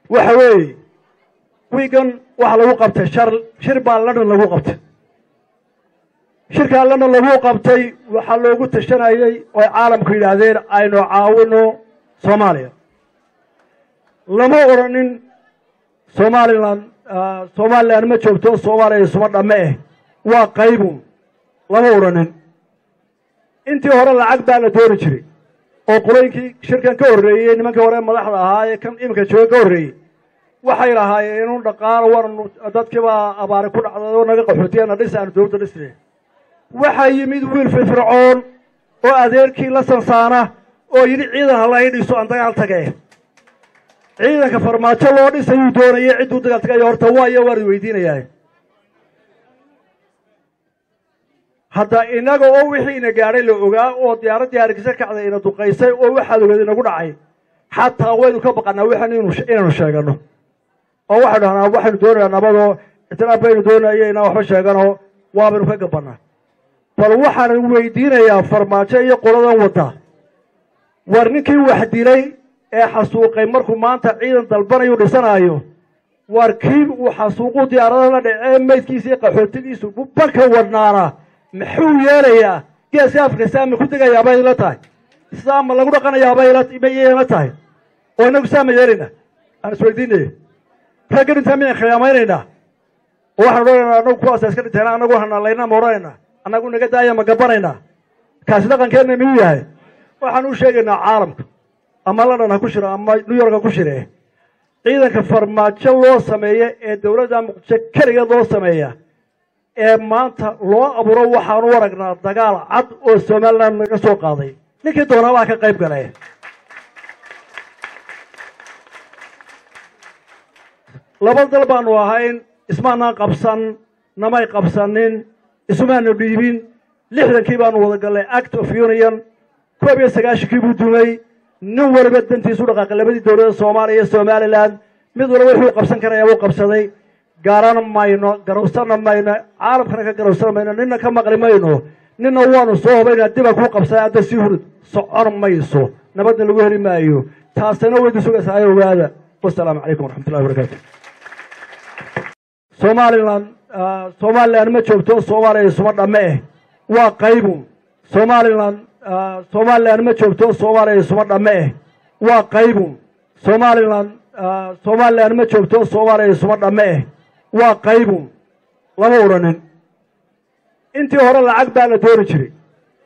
Waxa weeye wiigan waxaa lagu qabtay shir baa London lagu qabtay. Shirkaa London lagu qabtay waxaa loogu tashanayey oo caalamku yidhaahdeen aynu caawino Soomaaliya. Lama odhanin Somalilan, Somalilan ma joogto, Soomaaliya isuma dhamme eh, waa qaybun, lama odhanin. Intii hore lacag baa la dooni jiray oo qolooyinkii shirkan ka horreeyey, nimankii hore madaxda ahaa ee kan iminka jooga ka horreeyey, waxay lahaayeen inuu dhaqaalo warnu dadkiibaa abaari ku dhacday oo naga qaxootiyana dhis aanu dowladda dhisne. Waxaa yimid wiil firfircoon oo adeerkii la sansaana oo yidhi ciidan hala ii dhiso aan dagaal tage. Ciidanka Farmaajo loo dhisayuu doonayay cidduu dagaal tagayo horta waayo waan weydiinayaa. Hadda innaga oo wixii ina gaadhay la ogaa oo diyaaraddii Hargeysa kacday ina duqaysay oo waxaad ogeed inagu dhacay, xataa waynu ka baqanaa waxaan inaynu sheegano oo waxaynu dhahnaa waxaynu doonaynaa nabadoo ictiraaf baynu doonaya inaan waxba sheegano, waabaynu ka gabanaa. Bal waxaan weydiinayaa Farmaajo iyo qoladan wadda, war ninkii wax dilay ee xasuuqay markuu maanta ciidan dalbanayu dhisanaayo, war kii uu xasuuquu diyaaradaha la dhacee maydkiisa iyo qaxootigiisu banka wadnaana muxuu yeelayaa? Geeska Afrika saa ma ku degayaa bay ila tahay? Saa ma lagu dhaqanayaa bay ila tahay? Oo inagu saa ma yeelayna? Aan isweydiinaya, ragga dhintaa miyaan khiyaamaynaynaa oo waxaan odhanaynaa annagu kuwaasa iska dhinteena, annagu hanalaynaa ma odhanaynaa, annagu naga daaya ma gabanaynaa? Kaasi dhaqankeenna miyuu yahay? Waxaan u sheegaynaa caalamka, ama London ha ku shiro ama New York ha ku shiree, ciidanka Farmaajo loo sameeya ee dowladda Muqdisho keligeed loo sameeya ee maanta loo abuuro, waxaanu aragnaa dagaal cad oo Somaliland laga soo qaaday, ninkii doonaabaa ka qayb galay. Laba dal baanu ahayn, ismaanaan qabsan, namay qabsanin, isumaanu dhiibin. 60kii baanu wada gallay Act of Union, 91kii buu dumay, nin waliba dantiisu dhaqaaqay. Labadii dowladda Soomaaliya iyo Somaliland mid waliba wuxuu qabsan karaya wuu qabsaday. Garan mayno, garowsana mayno, caalamkana ka garowsan mayno, nina ka maqli mayno, nina waanu soo hubaynaa dibaa kuu qabsaday adda sii hurud socon mayso, nabadna lagu heli maayo. Taasina waydi sugaysaa ay ogaada. Wasalaamu calaykum waraxmatullahi wabarakaatu. Somalilan, Somalilan ma joogto, Soomaaliya isuma dhamme eh, waa qaybun. Somalilan, Somalilan ma joogto, Soomaaliya isuma dhamme eh, waa qaybun. Somalilan, Somalilan ma joogto, Soomaaliya isuma dhamme eh, waa qaybun, lama odhanin. Intii hore lacag baa la dooni jiray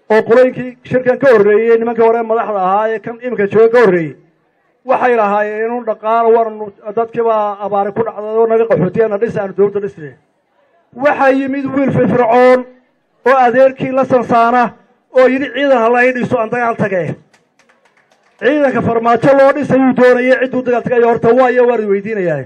oo qolooyinkii shirkan ka horreeyey, nimankii hore madaxda ahaa ee kan iminka jooga ka horreeyey, waxay lahaayeen inuu dhaqaalo warnu dadkiibaa abaari ku dhacday oo naga qaxootiyana dhis aanu dowladda dhisne. Waxaa yimid wiil firfircoon oo adeerkii la sansaana oo yidhi ciidan hala ii dhiso aan dagaal tage. Ciidanka Farmaajo loo dhisayuu doonayay cidduu dagaal tagayo horta waayo waan weydiinayaa.